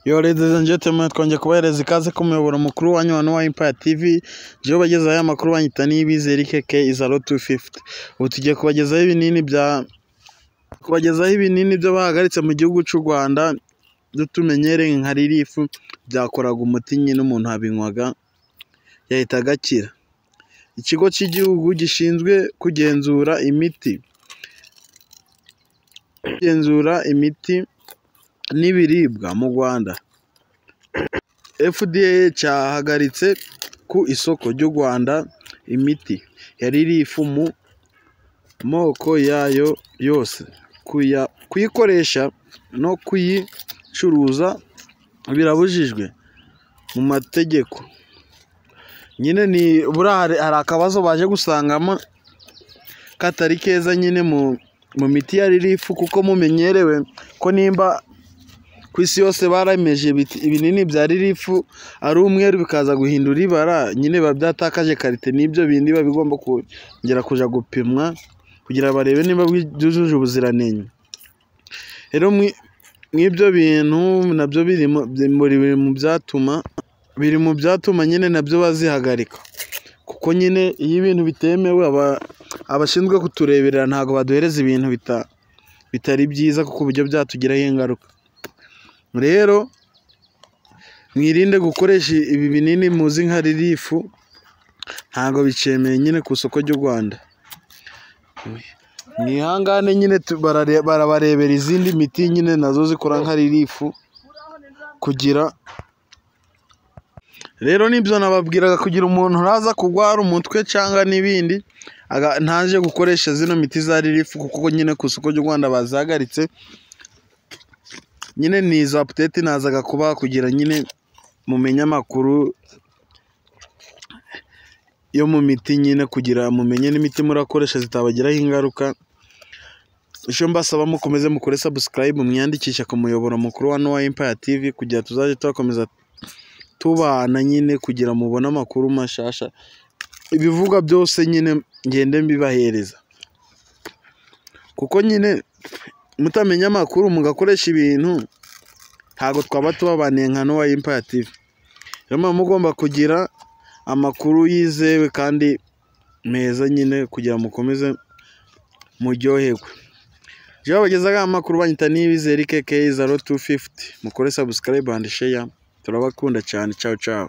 Yo, ladies and gentlemen, twongeye kubahereza ikaze ku muyoboro mukuru wanyu wa Noah Empire TV. Jewe bagezaho aya makuru banyita Niyibizi Eric K Izaro 250. Ubu tugiye kubagezaho ibinini byo bahagaritse mu gihugu cy'u Rwanda, tumenyereye nka Relief. Byakoraga umuti nyine, umuntu abinywaga yahita agakira. Ikigo cy'igihugu gishinzwe kugenzura imiti n'ibiribwa mu Rwanda, FDA, cyahagaritse ku isoko ry'u Rwanda imiti ya Relief mu moko yayo yose. Kuyikoresha no kuyicuruza birabujijwe mu mategeko. Nyine ni buriya hari akabazo baje gusangamo katari keza nyine mu miti ya Relief, kuko mumenyerewe ko nimba ku isi yose baremeje ibinini bya Relief ari umweru, bikaza guhindura ibara, nyine biba byatakaje qualité. N'ibyo bindi biba bigomba kongera kuja gupimwa kugira barebe niba byujuje ubuziranenge. Rero mw'ibyo bintu nabyo biri mu byatuma nyine nabyo bazihagarika, kuko nyine iyo ibintu bitemewe, abashinzwe kutureberera ntabwo baduhereza ibintu bitari byiza, kuko uburyo byatugiraho ingaruka. Rero mwirinde gukoresha ibi binini muzi nka Relief, ntabwo bicemeye nyine ku isoko ry'u Rwanda. Mwihangane nyine, barabarebera izindi miti nyine nazo zikora nka Relief. Kugira rero nibyo nababwiraga, kugira umuntu uraza kurwara umutwe cyangwa n'ibindi ntaje gukoresha zino miti za Relief, kuko nyine ku isoko ry'u Rwanda bazihagaritse. Nyine ni izo update nazaga kubaha kugira nyine mumenye amakuru yo mu miti nyine, kugira mumenye n'imiti murakoresha zitabagiraho ingaruka. Icyo mbasaba, mukomeze mukore subscribe, mwiyandikisha ku muyoboro mukuru wa Noah Empire TV, kugira tuzajye tubakomeza tubana nyine, kugira mubone amakuru mashasha, ibivugwa byose nyine ngende mbibahereza, kuko nyine mutamenya amakuru mugakoresha ibintu, ntabwo twaba tubabaniye nka Noah Empire TV. Rero muba mugomba kugira amakuru yizewe kandi meza nyine, kugira mukomeze muryoherwe. Jewe bagezaho amakuru banyita Niyibizi Eric K 0250. Mukore subscribe and share. Turabakunda cyane. Ciao ciao.